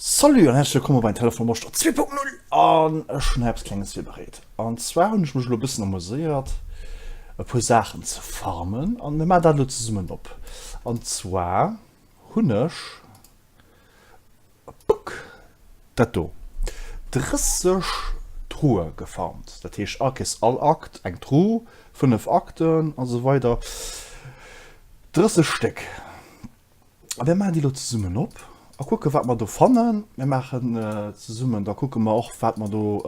Salut an häerzlech wëllkomm op ein Telefon Moschter 2.0 an ech hunn hei eppes klenges virbereet. An zwar hunn ech mech elo e bëssen amuséiert e puer Saachen ze farmen an mir maachen dat elo zesummen op. An zwar hunn ech Buck dat do 30 Truhe gefarmt, dat heescht all Kéiers all Akt eng Truh, 5 Akten a sou weider 30 Stéck. A mir maachen déi elo zesummen op a kucke wat mer do fannen. Mir maachen zesummen, da kucke mer och wat mer do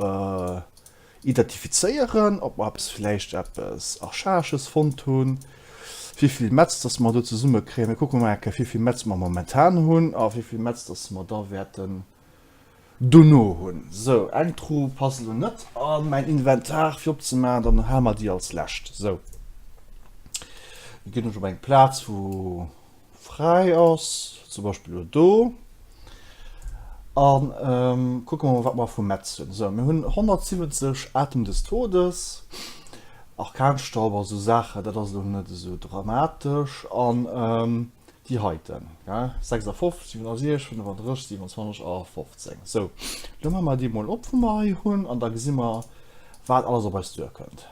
identifizéieren, ob mer eppes vläicht eppes Archaesches fonnt hunn, wéivill Metz dass mer do zesumme kréien. Mir kucke mol eng Kéier wéivill Metz mer momentan hunn a wéivill Metz dass mer da wäerten dono hunn. Sou, eng Tru passt elo net a mäin Inventar fir opzemaachen, dann hale mer déi als lescht. Sou, da ginn ech op eng Plaz wou fräi ass, zum Beispill elo do, a kucke mer mol wat mer vu Metz hunn. Sou, mir hunn 170 Atem des Todes, Arkanstaub a sou Saachen, dat ass elo net esou dramatesch. An déi heiten, gell, 56, 67, 35, 27 a 15. Sou, elo maache mer déi mol op, wou mer hei hunn, an da gesi mer, wat alles op eis duerkënnt.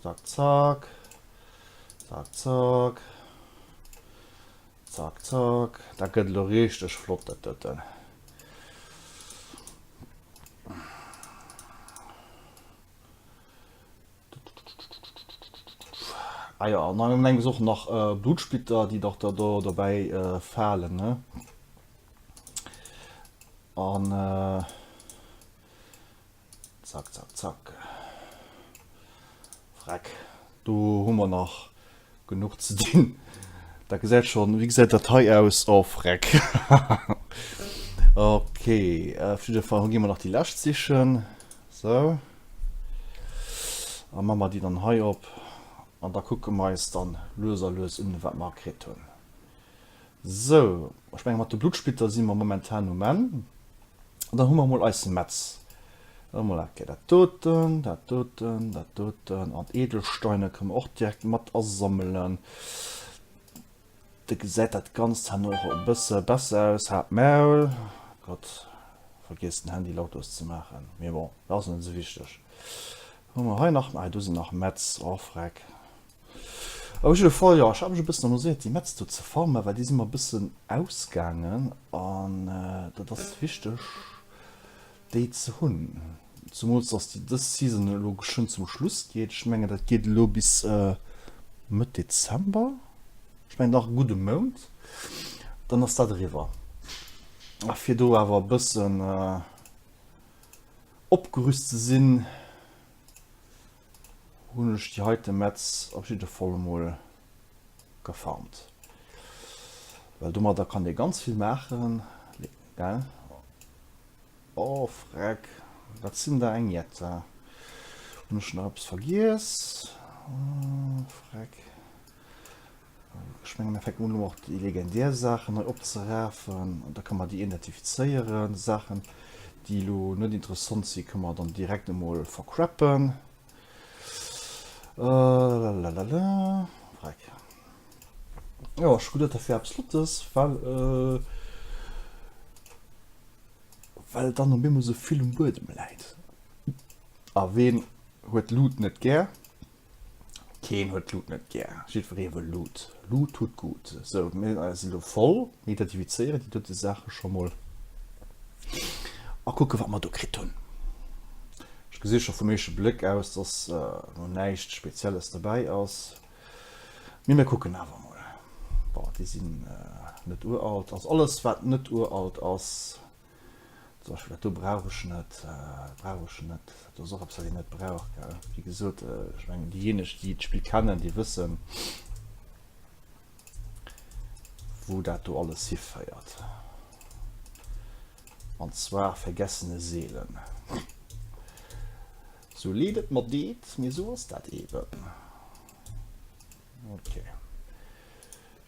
Zack, zack. Zack, zack. Zack, zack. Dat gëtt elo richteg flott, dat doten. Ah ja, an dann enges och nach äh, Blutsplitter, déi dach da do dobäi äh, falen, ne? An äh, Zack, zack, zack. Freck. Do hu mer nach genuch ze dinn. Dat gesäit schon, wéi gesäit dat hei aus? Oh, freck. Okay, äh, op jidde Fall gi mer nach déi lescht sichen. Sou. A ma mer déi dann hei op. An da kucke mer eis dann lues a lues un, wat mer kritt hunn. Sou, ech menge mat de Bluttsplitter si mer momentan um Enn. An dann hu mer emol eis Metz. Emol eng Kéier dat doten, dat doten, dat doten an d'Edelsteine kënne mer och direkt mat asammelen. Da gesäit dat Ganzt herno och e bësse besser aus. Haalt d'Maul. Gott, vergiess den Handy lautlos ze maachen. Mee bon, dat ass net esou wichteg. Hu mer hei nach, ah do sinn nach Metz, oh freck. Op jidde Fall, jo, ech hat mech e bëssen amuséiert, déi Metz do ze farmen, well déi si mer e bëssen ausgaangen an dat ass wichteg, déi ze hunn. Zumools, dass déi dës Season elo geschwënn zum Schluss geet. Ech mengen, dat geet elo bis Mëtt Dezember, ech mengen nach e gudde Mount, dann ass dat eriwwer. A fir do awer e bëssen opgerüst ze sinn, Hunn ech déi heite Metz op jidde Fall emol gefarmt, well domadder kann ee ganz vill maachen, gell? Oh freck, dat sinn der eng Jetta. Hunn ech nach eppes vergiess? Freck. Ech mengen mir fänken un elo och déi legendär Saachen hei opzerafen an da ka mer déi identifizéieren. Saachen déi elo net interessant si kënne mer dann direkt emol vercrappen. Lalalala. Freck. Jo, ech hu geduet dat wär eppes Flottes, well well dann op eemol esou vill um Buedem läit. A ween huet Loot net gär? Keen huet Loot net gär. Jiddweree wëll Loot. Loot tut gut. Sou, mir sinn elo voll. Mir identifizéieren déi dote Saache scho mol a kucke wat mer do kritt hunn. Ech gesi scho vum éischte Bléck aus, dass elo näischt Spezielles dobäi ass. Mee mir kucken awer mol. Bon, déi sinn net uralt. Also alles wat net uralt ass, Zum Beispill dat do brauch ech net, brauch ech net. Dat do ass och eppes, wat een net brauch, gell. Wéi gesot, ech mengen, déijéineg, déi d'Spill kennen, déi wëssen, wou dat do alles hiféiert. An zwar vergessene Seelen. Sou leed et mer deet, mee sou ass dat eeben. Okay.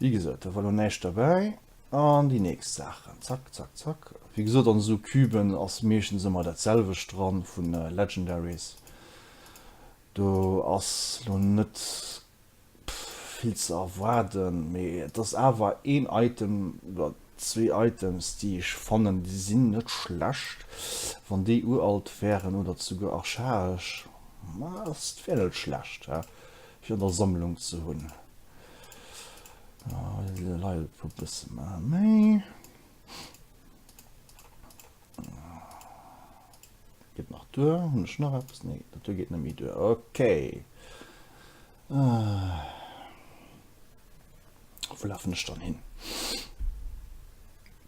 Wéi gesot, do war lo näischt derbäi. An déi nächst Saachen. Zack, zack, zack. Wéi gesot, an esou Cuben ass meeschtens ëmmer dat selwecht dran vu Legendaries. Do ass lo net vill ze erwaarden, mee et ass awer een Item, oder. Zwee Items déi ech fannen déi sinn net schlecht, wann déi uralt wären oder souguer archaesch, ma et wär net schlecht he fir an der Sammlung ze hunn. Hei leie e puer bësse méi. Geet nach duer? Hunn ech nach eppes? Nee, dat do geet net méi duer. Okay. Wou lafen ech dann hin?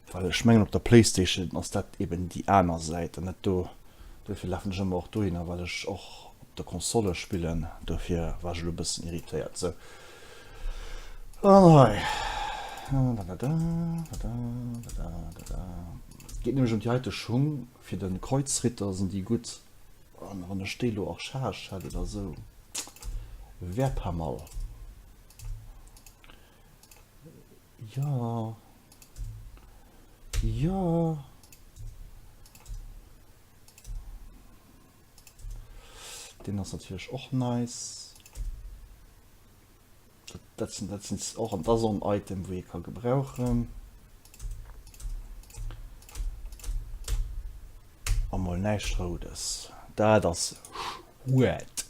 Well ech mengen op der Playstation ass dat eben déi aner Säit an net do. Dofir lafen ech ëmmer och dohinner, well ech och op der Konsole spillen. Dofir war ech elo e bëssen irritéiert. Sou. An hei. Geet nämlech ëm déi heite Schung. Fir de Kreuzritter sinn déi gutt. An wann ech déi elo archaesch hätt oder sou, wär pas mal. Jo. Jo. Deen ass natierlech och nice. Dat sinn dat sinn och an dat ass och en Item wou ee ka gebrauchen. A mol näischt Roudes. Dat ass schued.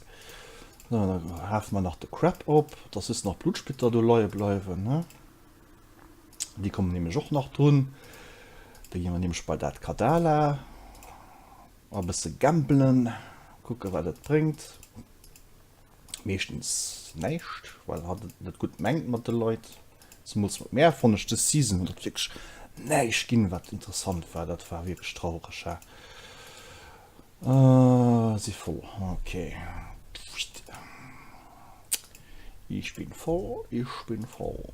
So, da hafe mer nach de Crab op, dass just nach Blutsplitter do leie bleiwen, ne? Déi kommen nämlech och nach drun. Da gi mer nämlech bei dat Kadala a bësse gambelen, kucke wat et bréngt. Meeschtens näischt, well hatt et net gutt mengt mat de Leit. Zemools mat mär fonnt ech dës Season huet et wierklech näischt ginn, wat interessant war. Dat war wierklech traureg, he. Si voll, ok. Ich bin voll, ich bin voll.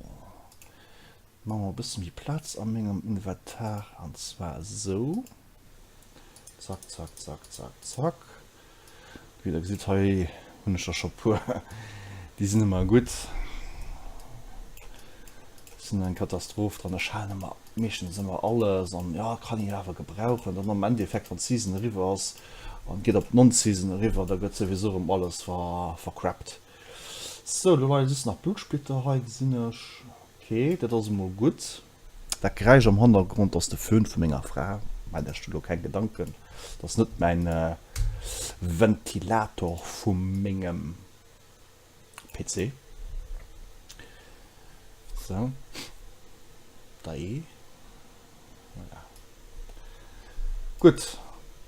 Maache mer e bësse méi Plaz a mengem Inventar, an zwar esou. Zack, zack, zack, zack, zack. Wéi der gesitt, hei hunn ech der scho puer. Déi sinn ëmmer gutt. Sinn eng Katastroph dran. Ech halen ëmmer meeschtens ëmmer alles an jo, kann een awer gebrauchen. Dann am Endeffekt, wann d'Season eriwwer ass an et geet op d'Non-Season eriwwer, da gëtt souwisou erëm alles vercrappt. Sou, do leie just nach Blutsplitter hei, gesinn ech. Ok, dat ass emol gutt. Dat Geräisch am Hannergrond ass de Föhn vu menger Fra. Maacht iech do lo keng Gedanken, dat ass net mäin Ventilator vu mengem PC. Sou, dei. Voilà. Gutt,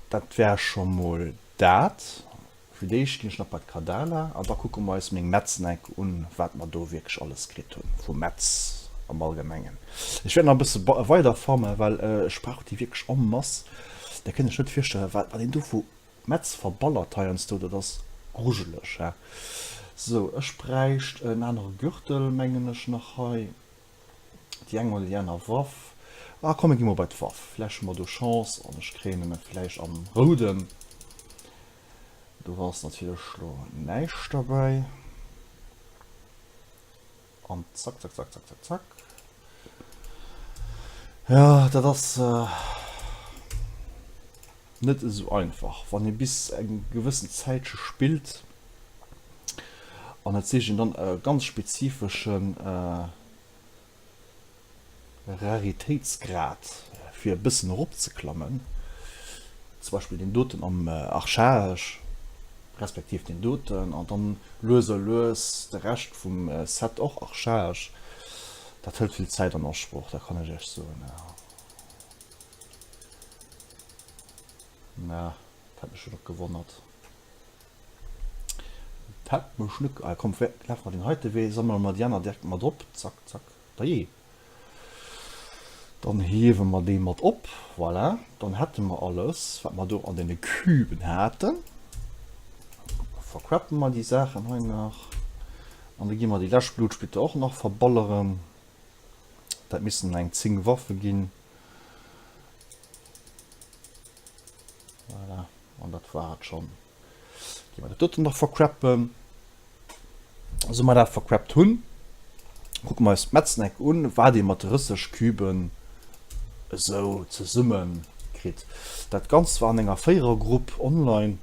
dat wär scho mol dat. Fir d'éischt ginn ech nach bei d'Kadala an da kucke mer eis meng Metzen enk un, wat mer do wierklech alles kritt hunn vu Metz am Allgemengen. Ech wäert nach e bësse weider farmen, well ech brauch déi wierklech en masse. Der kënnt iech net virstellen, wat een do vu Metz verballert heiansdo, dat ass grujeleg, he. Sou, ech bräicht en anere Gürtel, mengen ech nach hei. Déi eng oder déi aner Waff. Ah komm, mir gi mol bei d'Waff, vläicht hu mer do Chance an ech kréien en vläicht am Rouden. Do ass natierlech lo näischt derbäi. An zack, zack, zack, zack, zack, zack. Ja, dat ass net esou einfach. Wann ee bis eng gewëssen Zäitche spillt an et sicht een dann e ganz spezifeschen Raritéitsgrad fir e bëssen eropzeklammen, zum Beispill deen doten am Archaesch, respektiv deen doten an dann lues a lues de Rescht vum Set och archaesch, dat hëlt vill Zäit an Asproch, dat kann ech iech soen. Na, dat hätt mech jo net gewonnert. Dat hätt mech net, ah komm, lafe mer deen heite Wee, sammele mer déi aner direkt mat op, zack, zack. Dajee. Dann hiewe mer dee mat op. Voilà, dann hätte mer alles, wat mer do an deene Küben haten. Vercrappe mer déi Saachen hei nach. An da gi mer déi lescht Blutsplitter och nach verballeren. Dat missten eng 10 Waffe ginn. Voilà, an dat war et schonn. Gi mer dat doten nach vercrappen. Esou mer dat vercrappt hunn, kucke mer eis d'Metzeneck un, wat ee mat 30 Küben esou zesumme kritt. Dat Ganzt war an enger Véierergrupp online.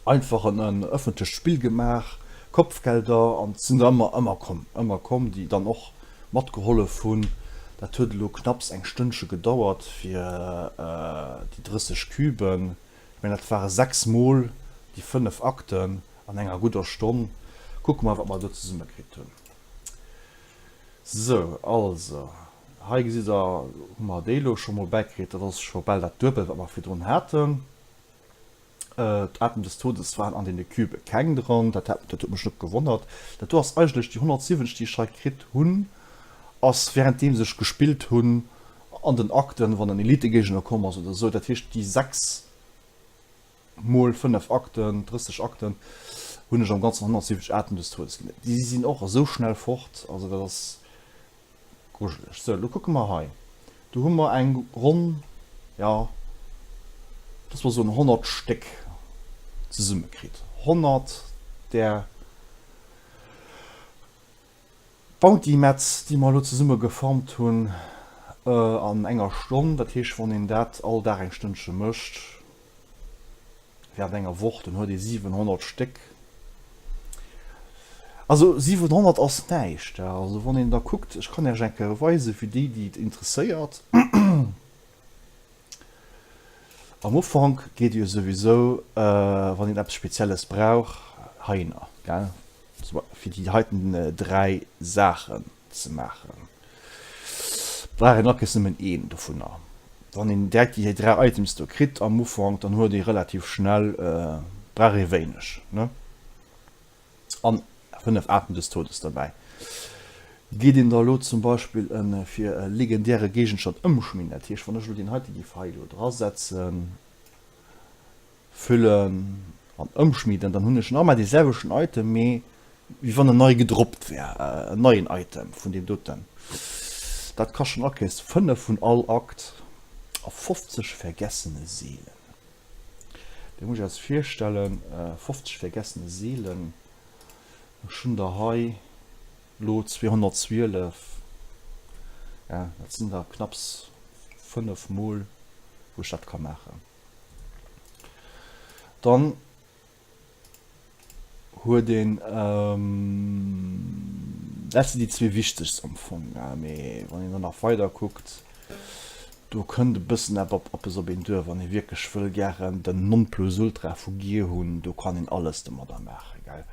Einfach en ëffentlecht Spill gemaach, Kopfgelder, an et sinn der ëmmer, ëmmer komm, ëmmer komm, déi dann och matgehollef hunn. Dat huet elo knapps eng Stënnche gedauert fir déi 30 Cuben. Ech mengen, dat ware 6 mol déi 5 Akten an enger gudder Stonn. Kucke mer, wat mer do zesummekritt hunn. Sou, also, hei gesitt Der, hu mer déi elo scho mol bäikritt. Dat ass scho bal dat Duebelt, wat mer virdrun haten. D'Atem des Todes waren an deene Cubë keng dran, dat hat, dat huet mech net gewonnert. Dat do ass eigentlech déi 170, déi ech hei kritt hunn, ass währenddeems ech gespillt hunn an den Akten, wann en Elitegéigner komm ass oder esou. Dat heescht déi 6 mol 5 Akten, 30 Akten, hunn ech am Ganzen 170 Atem des Todes ginn. Déi sinn och esou schnell fort, also dat ass. Grujeleg. Sou, elo kucke mer hei. Do hu mer eng ronn, jo, looss mer soen 100 Stéck zesummekritt. 100 där Bounty Mats, déi mer elo zesumme geformt hunn an enger Stonn. Dat heescht, wann een dat all Dag eng Stënnche mécht, Während enger Woch, dann huet ee 700 Stéck. Also 700 ass näischt. Also wann een da kuckt, ech kann Iech eng Kéier weisen, fir déi, déi et interesséiert. Am Ufank geet ee jo souwisou, wann een eppes Spezielles brauch, heihinner, gell, fir déi heiten 3 Saachen ze maachen. Brauch een akes nëmmen een dovunner. Wann een direkt déi 3 Items do kritt am Ufank, dann huet ee relativ schnell, brauch ee wéineg, ne? An 5 Atem des Todes derbäi. Geet een da lo zum Beispill en fir e legendäre Géigenstand ëmschmieden, dat heescht wann ech lo deen heite giff hei lo drasetzen, Füllen an ëmschmieden, dann hunn ech nach ëmmer dee selwechten Item, mee wéi wann en nei gedroppt wär, en neien Item vun deem doten. Dat kascht schon Akes 5 vun all Akt a 50 vergessene Seelen. Dir musst iech virstellen, 50 vergessene Seelen, ech hunn der hei lo 212, ja, dat sinn der knapps 5 mol wou ech dat ka maachen. Dann huet een, dat sinn déi zwee wichtegst am Fong, mee wann een dann nach weider kuckt, do kënnt e bëssen eppes op een duer, wann ee wierklech wëll gären den Nonplusultra vu Gear hunn, do kann een alles domadder maachen, gell.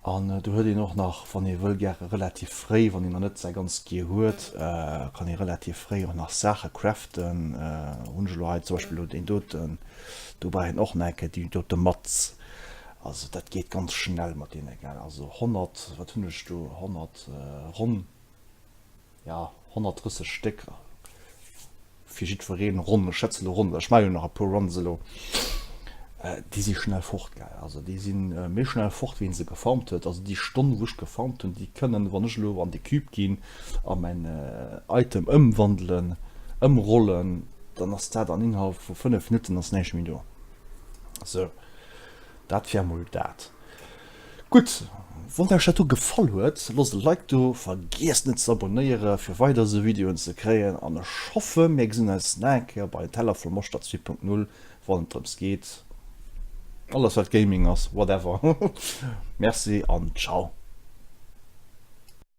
An do huet een och nach, wann ee wëll, gäre relativ fréi, wann een nach net säi ganzt Gear huet, kann ee relativ fréi och nach Saache craften. Hunn ech elo hei zum Beispill elo deen doten, do brauch een och nach eng Kéier déi dote Matz. Also dat geet ganz schnell mat deene, gell. Also 100, wat hunn ech do, 100 ronn. Ja, 130 Stéck fir jiddwereen ronn. Ech schätze elo ronn, well ech maache jo nach e puer Runs elo. Déi si schnell fort, gell. Also déi si méi schnell fort, wéi een se gefarmt huet. Also déi Stonn, wou ech gefarmt hunn, déi kënnen, wann ech elo an de Cube ginn a mäin Item ëmwandelen, ëmrollen, dann ass dat an innerhalb vu 5 Minutten ass näischt méi do. Sou, dat wär mol dat. Gutt, wann iech dat do gefall huet, loosst e Like do, vergiesst net ze abonéiere fir weider esou Videoen ze kréien an ech hoffe mir gesinn eis nach eng Kéier bei Teller voll Moschter 2.0 wann et drëms geet alles wat Gaming ass, whatever. Merci an ciao.